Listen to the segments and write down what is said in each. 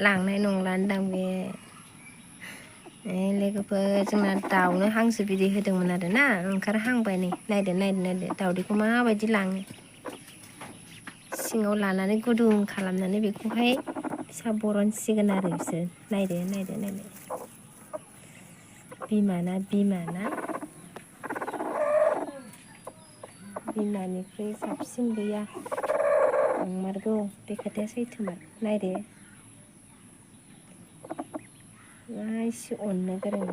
लांनाय नंलानदां बे लोगोफोर जोंना दाउनो हांसो बिदै होदोंमोन आरोना ओंखारहांबाय नै नायदो दाउदैखौ माबायदि लाङो सिङाव लानानै गुदुं खालामनानै बेखौहाय फिसा बरनसिगोन आरो बिसोर नायदो बिमाना बिमानिख्रुइ साबसिन गैया नंमारगौ बे खोथाया सैथोमार नायदो एसे अननो गोरों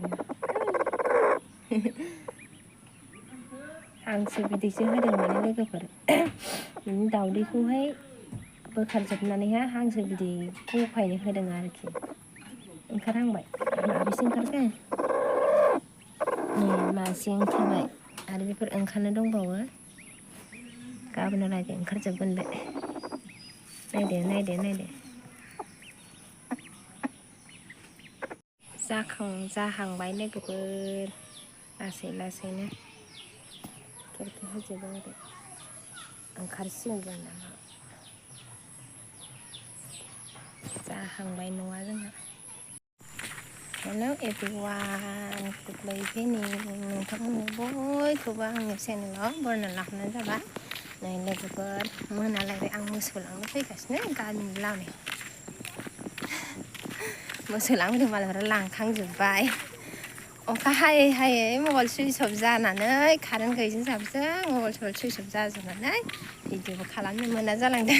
हांसो बिदैसो होदों माने लोगोफोर दाउदैखौहाय बोखारजोबनानैहाय हांसो बिदै गफायनो होदों आरोखि ओंखारहांबाय माबेसे ओंखारखो मासे ओंखारबाय आरो बेफोर ओंखारनो दंबावो गाबोनहालागै ओंखारजोबगोन बे नायदो जाहांबाय लोगोफोर लासैनो खेरखेर होजोबो आरो ओंखारसिगोन जोंना जाहांबाय न'आ जोंना हेलौ एभ्रिवान गुड इभिनिं नोंथांमोननो बयखौबो आंनि चेनेलाव बरायना लाखिनाय जाबाय नै लोगोफोर मोनालायबाय आं मोसौ लांनो फैगासिनो गामिनि लामायाव मोसौ लांफैदों मालायफोरा लांखांजोब्बाय अखा हायै मबाइल सुइस अफ जानानै कारेन्ट गैयिजों जाबजों मबाइल सुइस अफ जाजोबनानै भिडिअबो खालामनो मोना जालांदों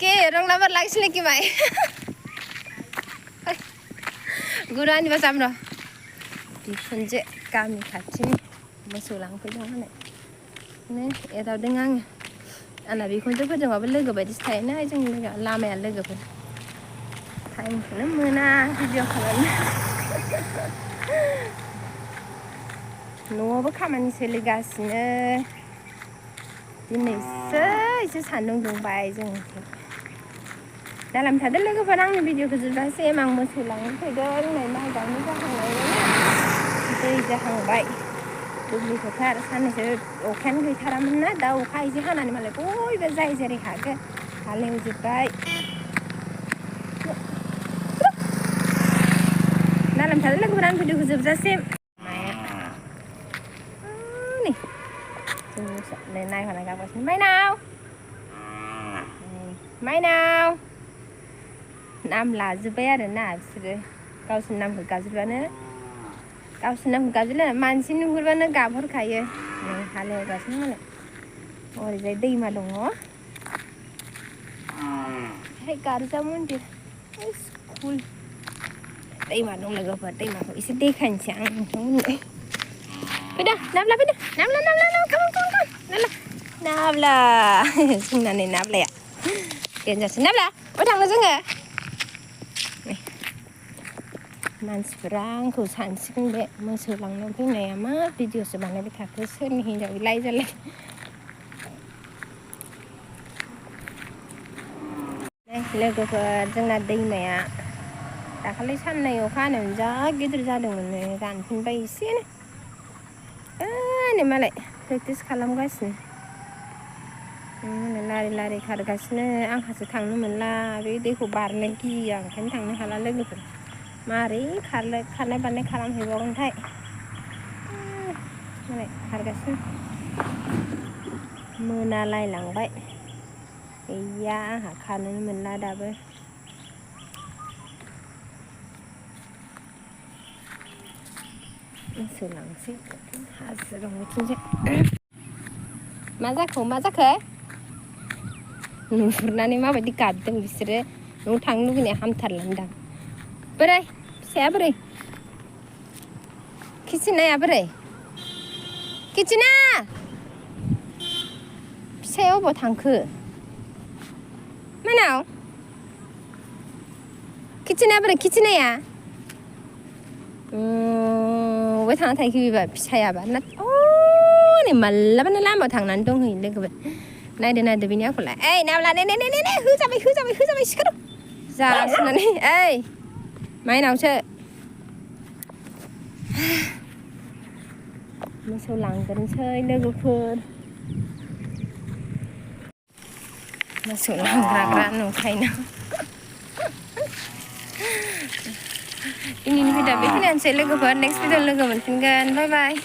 के रंलाबार लागिसिले कि माय गुरानि बास आमनो बिखुनजो गामि खाथिनि मोसौ लांफैदों होननाय एदावदों आङो आंना बिखुनजोफोरजोंबाबो लोगो बायदिसो थायोना जोंनि लोगो लामाया लोगोफोर टाइमखौनो मोना भिडिअ खालामनो न'आवबो खामानि सोलिगासिनो दिनैसो एसे सान्दुं दुंबाय जोंनिथिं दालाम थादो लोगोफोर आंनि भिडिअखौ जोबजासिम आं मोसौ लांनो फैदों नै माइ गायनो जाहांनायनि दै जाहांबाय दुब्लि फोथार साननैसो अखायानो गैथारामोन ना दा अखा एसे हानानै मालाय बयबो जाय जेरै हागो हालेवजोब्बाय दालाम थादो लोगोफोर आंनि भिडिअखौ जोबजासिम नै नायहरनाय गाबगासिनो माइनाव नाम लाजोब्बाय आरोना बिसोरो गावसोरनि नामखौ गाबज्रिलायना मानसि नुहुरबानो गाबहरखायो हालेवगासिनो मालाय ओरैजाय दैमा दङ गारजा मन्दिर स्कुल दैमा दं लोगोफोर दैमाखौ एसे देखायनोसै आं नोंथांमोननो फैदो नाब्ला नाब्ला जोंना नै नाब्लाया देनजारसै नाब्ला बहाय थांनो जोङो मानसिफोरा आंखौ सानसिगोन बे मोसौ लांनो फैनाया मा भिडिअसो बानायबाय थाखो सोरनि हिन्जाव इलाय जालाय लोगोफोर जोंना दैमाया दाखालि साननै अखा हानायावनो जा गिदिर जादोंमोन रानफिनबाय एसेनो नै मालाय प्रेक्टिस खालामगासिनो लारि खारगासिनो आंहासो थांनो मोनला बे दैखौ बारनो गियो आं ओंखायनो थांनो हाला लोगोफोर मारै खारनाय बारनाय खालामहैबावगोनथाय मालाय खारगासिनो मोनालायलांबाय गैया आंहा खारनोनो मोनला दाबो मोसौ लांसै हाजो दं बिथिंजाय मा जाखो नुहुरनानै माबायदि गाबदों बिसोरो न'आव थांनो लुगैनाया हामथारलांदां बोरै फिसाया बोरै किटिनाया बोरै किटिना फिसाया अबाव थांखो मानाव किटिनाया बोरै किटिनाया बबेयाव थांना थाहैखो बेबा फिसायाबा ना नै मालाबानो लामायाव थांनानै दंहैयो लोगोफोर नायदो बिनि आखला ओइ नाब्ला ने होजाबाय सिखार' जासिनानै ओइ माइनावसो मोसौ लांग्रोनोसै लोगोफोर मोसौ लांग्रा नुखायनो दिनैनि भिडिअ बेखिनियानोसै लोगोफोर नेक्स्ट भिडिअ लोगो मोनफिनगोन बाय बाय